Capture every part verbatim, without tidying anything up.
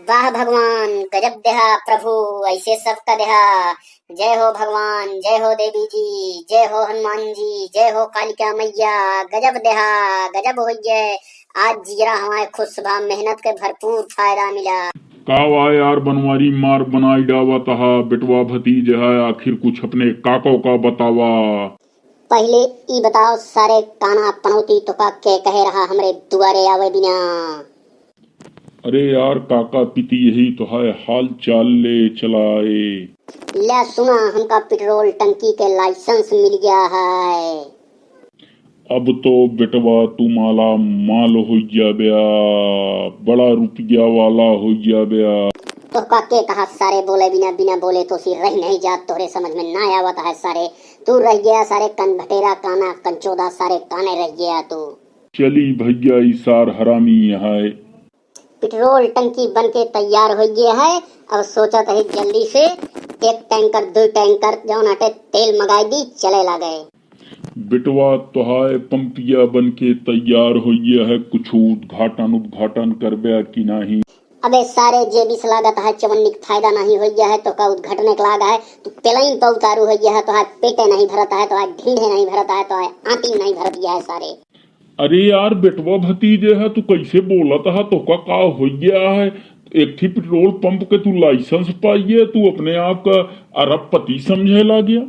वाह भगवान, गजब देहा प्रभु, ऐसे सबका देहा। जय हो भगवान, जय हो देवी जी, जय हो हनुमान जी, जय हो कालिका मैया। गजब देहा, गजब होइये। आज जियरा हमारे खुश भा, मेहनत के भरपूर फायदा मिला। का वा यार बनवारी, मार बनाई डावत हा, बेटवा भतीज है, आखिर कुछ अपने काको का बतावा। पहिले ई बताओ सारे काना पनौती, तोका के कहे रहा हमरे दुआरे आवे बिना? अरे यार काका पितियही तो है, हाल चाल ले चलाए। ले सुना, हमका पेट्रोल टंकी के लाइसेंस मिल गया है। अब तो बेटवा तू माला माल हो जाब्या, बड़ा रुपया वाला हो जाब्या। तोहका के कहा सारे बोले बिना, बिना बोले तो सी रह नहीं जात, तोहरे समझ में ना आवत है सारे। तू रह गया सारे कन भटेरा काना कंचोदा, सारे काने रह गया तू। चली भैया, ई सार हरामी है। पेट्रोल टंकी बन के तैयार हो गया है। अब सोचत है जल्दी से एक टैंकर, दो टैंकर जौन हटे तेल मंगाई दी, चले लागे। बेटवा तोहाय पंपिया बन के तैयार हो गया है, कुछ उद्घाटन उद्घाटन करबे कि नहीं? अबे सारे जे बीस लागत है चवन्निक फायदा नहीं हो गया है, तो का उद्घाटन एक लाग है, तू प्लेन पर उतारू हो गया है, तोहाय पेटे नहीं भरत है, तोहाय ढींढे नहीं भरत है, तोहाय आंटी नहीं भरत गया है सारे। अरे यार, बेटवा भतीजे है, तू कैसे बोलत है? तोका का हो गया है? एक ठी पेट्रोल पंप के तू लाइसेंस पाइए, तू अपने आप का अरबपति समझे लागिया।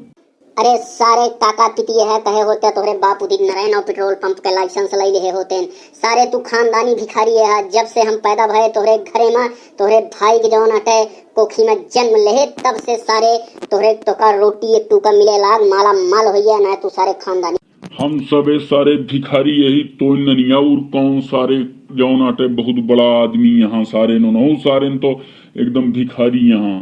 अरे सारे काका पितिये है, कहे होते तोहरे बाप उदित नारायण और पेट्रोल पंप के लाइसेंस ले लेहे होते। सारे तू खानदानी भिखारी है, जब से हम पैदा भये तोहरे घरे में, तोहरे भाई के जौन अटे कोखी में जन्म लेहे, तब से सारे तोहरे तोका रोटी एक टूका मिले लाग, माला माल होइए ना तू सारे खानदानी। हम सबे सारे भिखारी यही तो ननिया उर कौन सारे जौन आटे बहुत बड़ा आदमी यहाँ सारे नोनहु सारे न तो एकदम भिखारी यहाँ।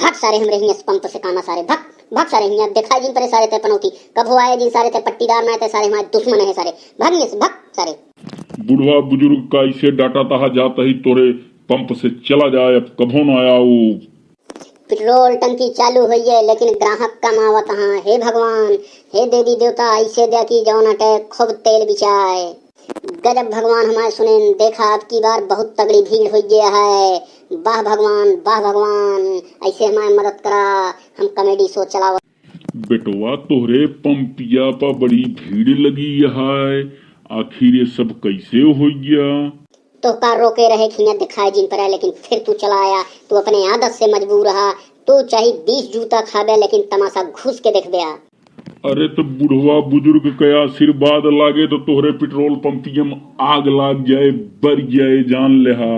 भग सारे हमरे हियाँ से पंप से काना सारे, भग, भग सारे हियाँ, देखा जिन परे सारे ते पनौती, कब हो आए जिन सारे ते पट्टीदार ना ते सारे हमारे दुश्मन है सारे, भग हियाँ से, भग सारे। बुढ़वा बुजुर्ग का इसे डाटा तहा जाता ही तोरे पंप से चला जाए, अब कभो ना आया वो। पेट्रोल टंकी चालू होइए, लेकिन ग्राहक कम आवत हाँ। हे भगवान, हे देवी देवता, ऐसे द्या कि जौन अटे खूब तेल बिचाए। गजब भगवान हमारे सुनेन, देखा अब की बार बहुत तगड़ी भीड़ होइए है। वाह भगवान, वाह भगवान, ऐसे हमारे मदद करा, हम कॉमेडी शो चलावत। बेटवा, तोहरे पंपिया पर बड़ी भीड़ लगी है, आखिर ये सब कैसे होइया? तोहका रोके रहे खिया दिखाए जिन परा, लेकिन फिर तू चला आया। तू अपने आदत से मजबूर रहा। तू चाहे बीस जूता खाबे, लेकिन तमाशा घुस के देखबे आ। अरे तो बुढ़वा बुजुर्ग के आशीर्वाद लागे तो तोहरे पेट्रोल पंपिया में आग लाग जाए, बर जाए, जान लेहा।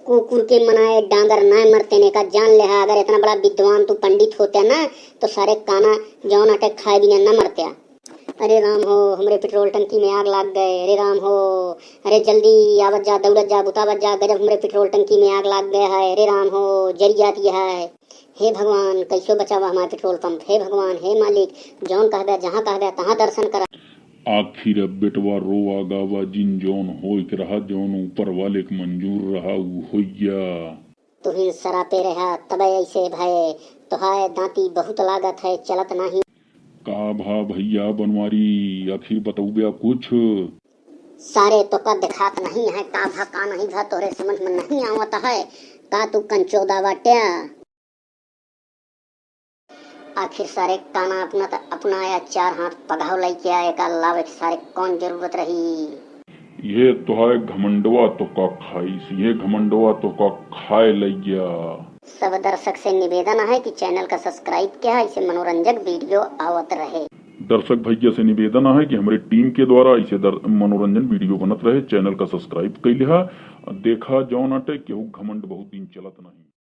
कुकुर के मनाए डांगर ना मरते ने का जान लेहा। अगर इतना बड़ा विद्वान तू पंडित होते ना, तो सारे काना जौन अटे खाए बिना न मरते। अरे राम हो, हमरे पेट्रोल टंकी में आग लाग गए। अरे राम हो, अरे जल्दी आवत जा, दौड़त जा, बुतावत जा, गजब हमरे पेट्रोल टंकी में आग लाग गए है। अरे राम हो, जरी जाती है। हे भगवान, कैसो बचावा हमारे पेट्रोल पंप। हे भगवान, हे मालिक, जौन कहबे, जहाँ कहबे, तहाँ दर्शन करा। आखिर अब बेटवा रोवा गावा जिन, जौन होइक रहा, जौन ऊपर वाले के मंजूर रहा, उ होइया। तुहिन सरापे रहा, तबे ऐसे भय। तोहाय दांती बहुत लागत है, चलत नाही। का भा भैया बनवारी, आखिर बतौब्या कुछ? सारे तोका देखात नहीं है, का भा का नहीं भा, तोरे समझ में नहीं आवत है। का तू कंचोदा बाट्या? आखिर सारे काना अपना त अपना या चार हाथ पगहाव लइके आए का लावे के सारे कौन जरूरत रही? ये तोहाय घमंडवा तोका खाइस, ये घमंडवा तोका खाए लइया। सब दर्शक से निवेदन है कि चैनल का सब्सक्राइब किया, ऐसे मनोरंजक वीडियो आवत रहे। दर्शक भैया से निवेदन है कि हमरे टीम के द्वारा ऐसे दर-, मनोरंजन वीडियो बनत रहे, चैनल का सब्सक्राइब कइ लिहा। देखा जौन अटे केहू घमंड बहुत दिन चलत नहीं।